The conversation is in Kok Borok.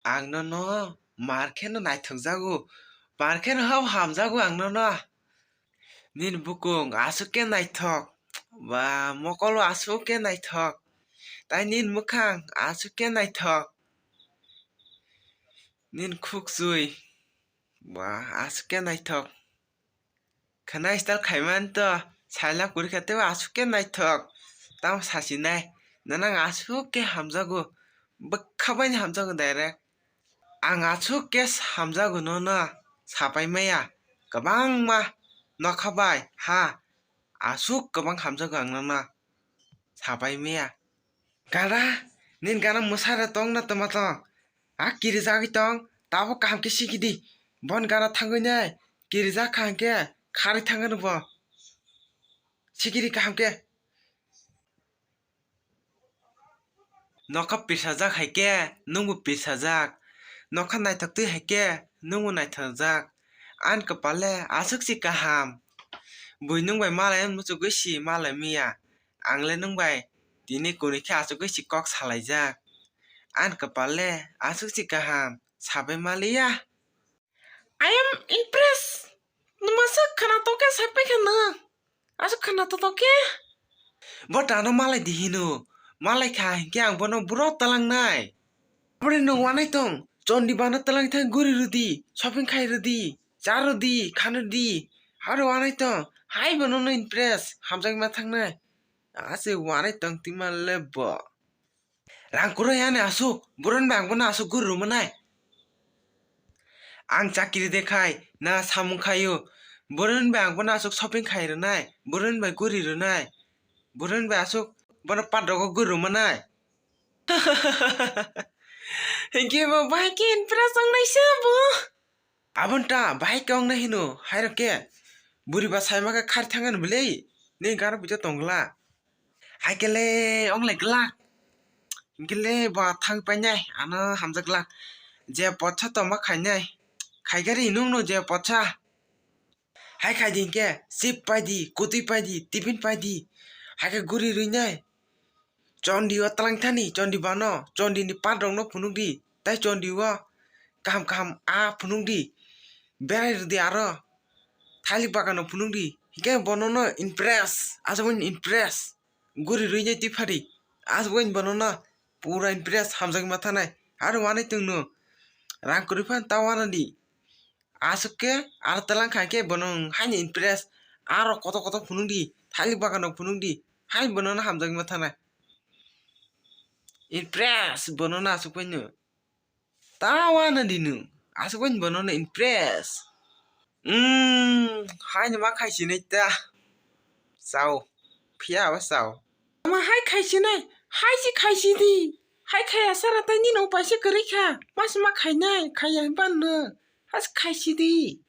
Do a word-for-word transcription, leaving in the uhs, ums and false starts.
Ang nono mar kheno naithokjago, mar kheno hao hamjago ang nono. Nini bukung aswk khe naithok, ba mokolo aswk khe naithok, tai nini mwkhang aswk khe naithok, nini khukchwi ba aswk khe naithok. Khwnai style khaimani to, saila kwrwi kha teibo aswk khe naithok. Tamo sasinai, nono ang aswk khe hamjago, bwkha baino hamjago direct. Ang aswk khe hamjago nono, sapai maya, kwbangma nokha bai ha, aswk kwbang hamjago ang nono, sapai maya. Gana, nini gana mwsara tong na twma tong? A kirijagwi tong, tabuk kaham khe sikidi. Bon gana thangwi nai, kirijak kha hwnkhe kharwi thangano bo. Sikidi kaham khe. Nokha pirsajak hai khe nwngbo pirsajak, nokha naithok twi hai khe nwngbo naithokjak. Ani kwpal le aswk se kaham. Bui nwng bai malai muchugwi si malai maya. Ang le nwng bai tini kwnwi khe aswk se kok salaijak. Ani kwpal le aswk se kaham, sabai maliya. I am impressed. Nwmasa khwnatok khe sai paikha nwng. Aswk khwnatok khe. Bo tano malai di hino. Malai kha hinkhe ang bono buro talangnai. Aboni nwng wanai tong. Chondi bano talang thang guri rwdi. Shopping khai rwdi. Cha rwdi. Khan rwdi. Aro wanai tong. Hai bono no impress. Hamjak ma thangnai. Ase wanai tong twi man le bo. Rang kwrwi ani aswk, boron bai ang bono aswk guri rwmanai. Ang chakiri de khai, na samung khaio, boron bai ang bono aswk shopping khai rwnai, boron bai guri rwnai, boron bai aswk bono pat rogo guri rwmanai. Hinkhe bo bahai khe impress wngnai se bo. Aboni ta bahai khe wngnai hino, hairok khe buri ba saima khe khar thangani bwlwi, nini gana bujo tongla. Hai khe le wnglai glak. Hinkhe le bo thang painai, ano hamjak glak. Je potsa tongma khainai. Khaigari nwngno je potsa. Hai khai di hinkhe, chip pai di, kutui pai di, tiffin pai di. Hai khe guri rwinai. Chondi o twlang thani, chondi bano, chondi ni part rok no phunuk di. Tai chondi o kaham kaham a phunuk di. Berai rwdi aro. Thailik bagan no phunuk di. Hinkhe bono no impress. Aswk impress. Guri rwinai twi phari. Aswk bono no pura impress hamjak ma thanai. Aro wanai tong no. Rang kwrwi phan ta wana di. Aswk khe aro twlang khai khe bono haino impress. Aro kotor kotor phunuk di. Thailik bagan no phunuk di. Hai bono no hamjak ma thanai. Impress bono no aswk bai no. Ta wana di nwng. Aswk bai bono no impress. Umm, haino ma khai sinai ta. Chao. Phiya abo chao. Ama hai khai sinai. Hai si khai sidi. Hai khaya sara tai nini upai se kwrwi kha. Mas ma khainai. Khaya ban no. Has khai sidi.